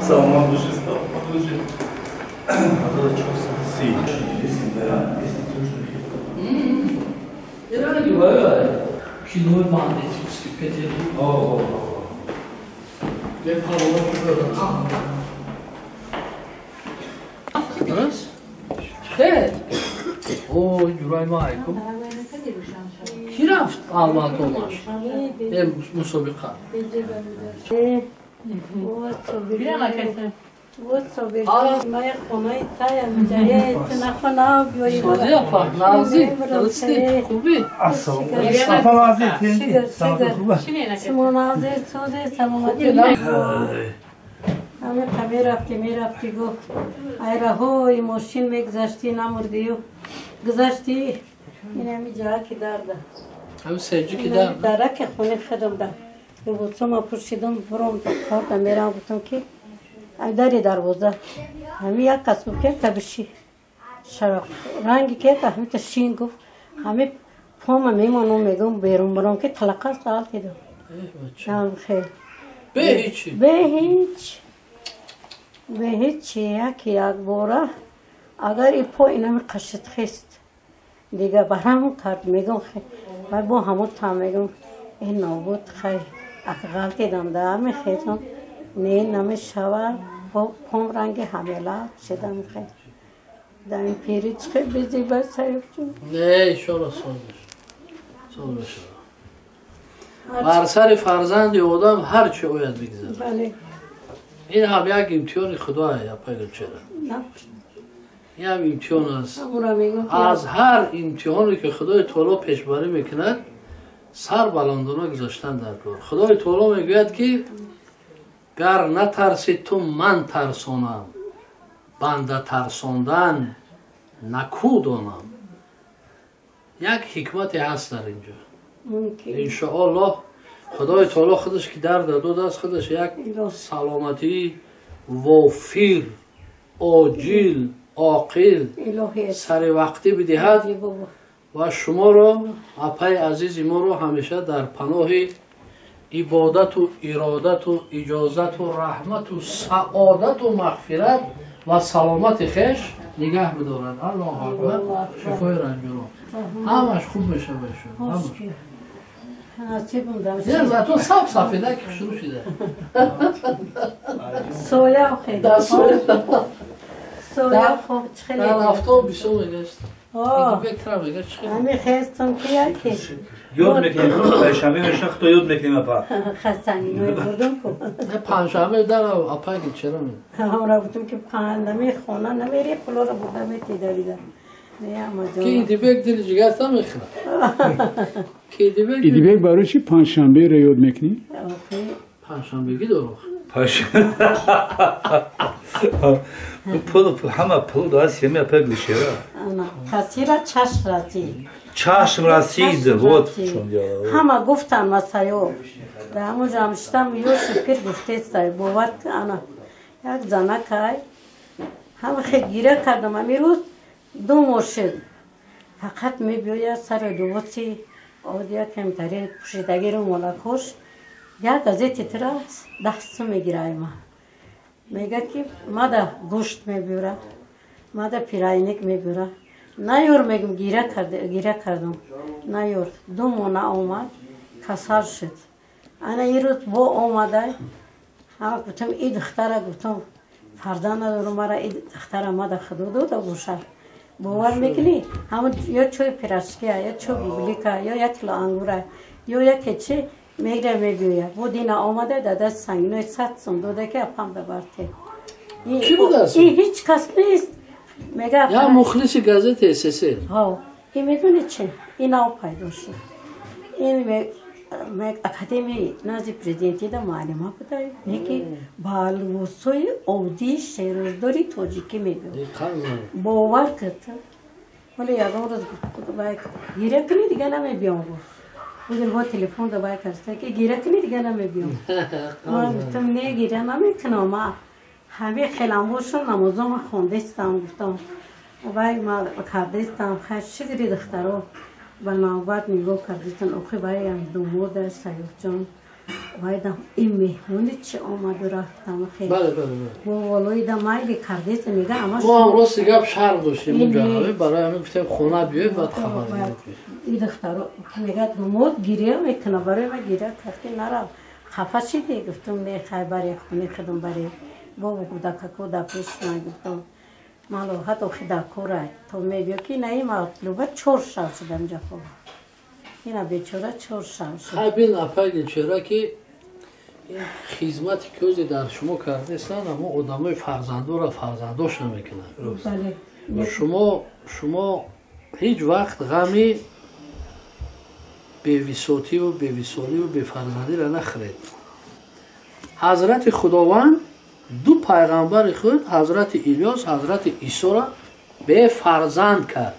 Саломат бошед, саломат бошед. 1430. Кинои бандитский Петербург. Раз? Хел. О, ҷурай ма айкум. Ки рафт Алматомаш? Мусобиқа. Мерафти гуфт айраҳои мошин мегузаштӣ намурдию гузаштӣ инами ҷаки дарда дараки хони худам да либосома пӯшидам буром корда мерам гуфтам ки дари дарвоза ҳами як кас гуфт ки табиши шароқ ранги ки ҳамита шин гуфт ҳами пома мемонам мегум берун буром ки талақа саал дидам хел бе ҳеч бе ҳеч яки якбора агар и по инами қашит хест дига барам кард мегум вай бо ҳамон та мегум ин нобуд хай ак ғалтидам да мехезам не намешава пом ранги ҳамела шидам хай дар ин пири чӣ безиба саёбҷон. Не, иншоалло сол мешава. Бар сари фарзанди одам ҳар чӣ ояд бигзарад. Бале. Ин ҳам як имтиҳони худоя, апай Гулчеҳра. Ин ҳам имтиҳон аст. Аз ҳар имтиҳоне ки Худои Таоло пешбарӣ мекунад, сар баландона гузоштан дар кор. Худои Таоло мегӯяд ки гар натарсӣ ту ман тарсонам, банда тарсондан наку донам. Як ҳикмате ҳаст дар инҷо. Иншоаллоҳ Худои Таоло худаш ки дарда додааст, худаш як саломатии вофир, оҷил, оқил, саривақтӣ бидиҳад ва шуморо, апаи азизи моро ҳамеша дар паноҳи ибодату иродату иҷозату раҳмату саодату мағфират ва саломати хеш нигаҳ бидорад. Аллоҳу акбар. Шифои ранҷуро ҳамаш хуб мешавад. Зато саб сафеда ки шурӯъ шуда. Соя хеле. Соя хуб хеле. Дар автобус бисёр мегашт. Ҳами хестам ки яке. Ёд мекунем, панҷшанбе меша худо ёд мекунем апа. Хастангинои бурдум ку. Панҷшанбе дар апай ки чаро ме? Ҳамра гуфтум ки нами хона намери пулоро бурда метидарида. Ки Идибек дили ҷигарта мехӯрад. Ки Идибек Идибек барои чӣ панҷшанберо ёд мекунӣ? Панҷшанбегӣ дорох. Пул ҳама пул даст ҳами апай Гулшера. Касира чашм расид. Чашм расид, вот в чём дело. Ҳама гуфтанд масаё. Дар ҳамон ҷо ҳамшитам ёши пир гуфтестай бовар ана як занакай. Ҳама хел гиря кардам ҳамин рӯз ду моҳ шуд. Фақат мебиёяд сари либоси одия камтарин пӯшидагиро молакош як газети тира 10 сум мегирай ма. Мега ки мада гӯшт мебиёра, мада пирайник мебиёра. Наёр мегум гиря кардам. Наёр ду моҳ наомад, касал шуд. Ана ин рӯз бо омада ҳама гуфтам и духтара гуфтам фарзанд надорам мара и духтара мада худо дода бошад. Бовар мекунӣ? Ҳамон ё чой пирашкия, ё чой бублика, ё як кило ангура, ё яке чи мегира мебиёяд. Бо дина омада дар даст сангинои 100 сум дода ки апам бабарте. Ки будааст? И ҳеҷ кас нест. Мега я мухлиси газети СССР. Ҳо, и медонӣ чи? Ин нав пайдо шуд. Ин академияи назди президентида муаллима буда, неки ба либосҳои оддии шероздори тоҷикӣ мебиёд. Бовар кард. Вале ягон рӯз гиря кунӣ дига намебиём гуфт. Бузир бо телефон давай карста ки гиря кунӣ дига намебиём. Ман гуфтам не гиря намекунам, ма ҳами хелам бошам намозома хондестам гуфтам. Вай ма кардестам, хай шукри духтаро ба навбат нигоҳ кардистан. Охи вай думода Саёфҷон Вайдам ин меҳмони чи омаду рафтам хеле. Бале, бале, бале. Бо волоида майли кардеса мега ама мо ҳам рости гап шарм доштем ҷаҳавӣ, барои ҳамин гуфтем хона биёй, баъд хабар гирем. И духтаро мега думод гиря мекуна, барои ма гиря кард ки нарав. Хафа шиди, гуфтум не хай бари хони худум бари. Бобо кӯдакако дар пеш ман гуфтум малоҳат охи дар корай. То мебиё ки на ин матлуба 4 шав шудам ҷафо. Ина бечора 4 шав шуд. Хай бин апай бечора ки ин хизмати ки ози дар шумо кардестанд, аммо одамои фарзандора фарзандош намекунанд. Шумо ҳеҷ вақт ғами бевисотиву бевисоливу бефарзандиро нахӯред. Ҳазрати Худованд ду пайғамбари худ, Ҳазрати Илёс, Ҳазрати Исоро бефарзанд кард.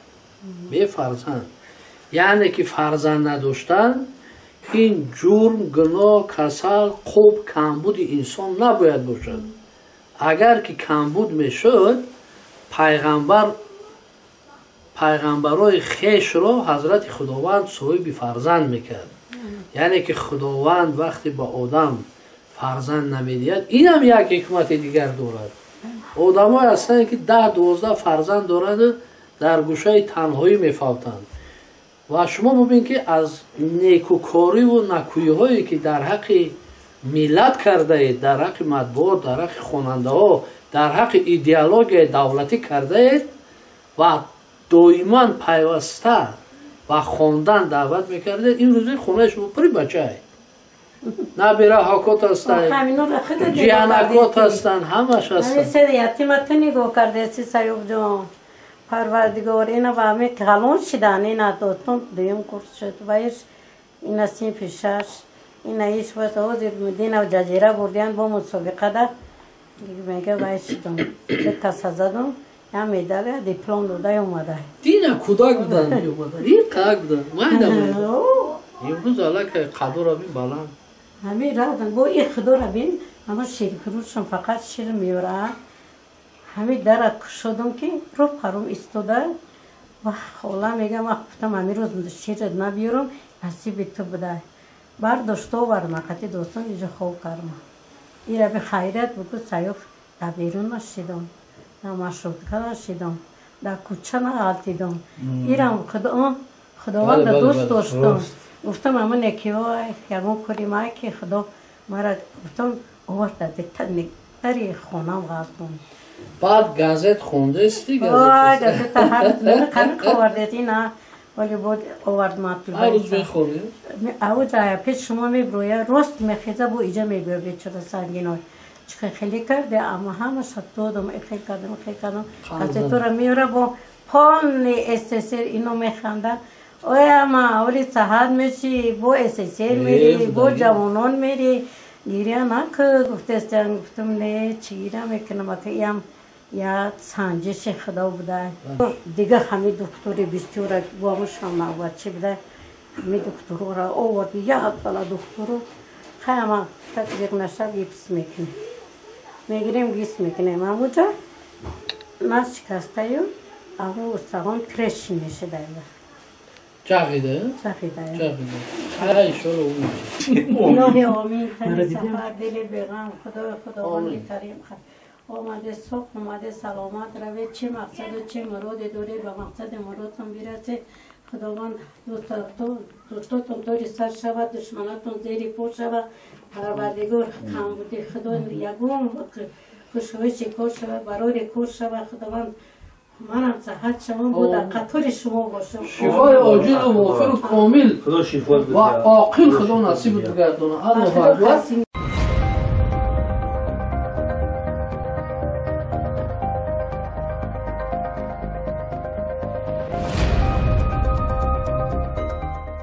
Бефарзанд. Яъне ки фарзанд надоштан ин ҷурм, гуноҳ, касал, қуб, камбуди инсон набояд бошад. Агар ки камбуд мешуд, пайғамбарои хешро Ҳазрати Худованд соҳиби фарзанд мекард. Яъне ки Худованд вақте ба одам фарзанд намедиҳад, инам як ҳикмати дигар дорад. Одамое ҳастанд ки 10-12 фарзанд дораду дар гӯшаи танҳоӣ мефавтанд. Ва шумо бубинед ки аз некукориву накӯиҳое ки дар ҳаққи миллат кардаед, дар ҳаққи матбуот, дар ҳаққи хонандаҳо, дар ҳаққи идеологияи давлатӣ кардаед ва доиман пайваста ба хондан даъват мекардед, ин рӯзи хонаи шумо пури бачае. Набира ҳакот ҳастанд, ҷиянакот ҳастанд, ҳамаш ҳастанд. Ятима ту нигоҳ кардеси Саюб ҷон. Парвардигор ина ба ҳаме калон шидан, ина дотон дуюм курс шуд, ваиш ина синфи 6, ина иш вас ҳозир дина ҷазира бурдиян бо мусобиқада мега вай шидам. Ду каса задум, я медал, я диплом дода омада. Дина кӯдак будан меомада, ин қак будан, майда майда. Имрӯз аллакай қадора бин баланд. Ҳамин рафтам, бо и худора бин, ама ширфурӯшам фақат шир меёра. Ҳамин дара кушодам ки рӯ парум истода ва хола мега ман гуфтам ҳамин рӯз шират набиёрам, насиби ту буда. Бардошт овардам, қати дӯстон иҷо хоб кардам. Ира би хайрат бугу Саюф дар берун нашидам, дар маршрутка нашидам, дар кӯча нағалтидам. Ирам Худованда дӯст доштам. Гуфтам ама некиҳо ягон кори май ки Худо мара гуфтам оварда дари хонам ғалтум. Баъд газет хондести? Газета ҳар қани овардед ина, вале бод овард матлуба. Ҳар рӯз мехонед? Авҷа пеш шумо меброя, рост мехеза бо иҷа мебиё бечора сангиной. Чӣ хеле карде, аммо ҳамаша додам, хел кардам, хел кардам. Газетора меёра бо полни СССР ино механда. Оя ма оли саҳат меши, бо СССР мери, бо ҷавонон мери. Гиря накӯ гуфтестян, гуфтам не, чӣ гиря мекунам, ака иам я санҷиши Худо буда. Дига ҳами духтури бисёра бо ҳамушам навбатчӣ буда. Ҳами духтурора овард, як бала духтуру. Хай ама так зиқ наша гипс мекунем. Мегирем гипс мекунем. Амуҷа нас шикастаю, аму устагон трещин мешида. Ҷағида? Ҷағида. Ҷағида. Хай иншоалло Илоҳи омин, тани сафар, дили беғам, Худои Худованди карим омаде соқ, омаде саломат равед, чӣ мақсаду чӣ муроде доред, ба мақсади муродтон бирасед. Худованд дӯстотон дори сар шавад, душманатон зери по шавад. Парвардигор камбуди Худо ягон хушҳоиши кор шавад, барори кор шавад. Худованд манам саҳат шавам, бо дар қатори шумо бошам. Шифои оҷилу вофиру комил Худо шифо ва оқил Худо насибу гардона. Аллоҳу акбар.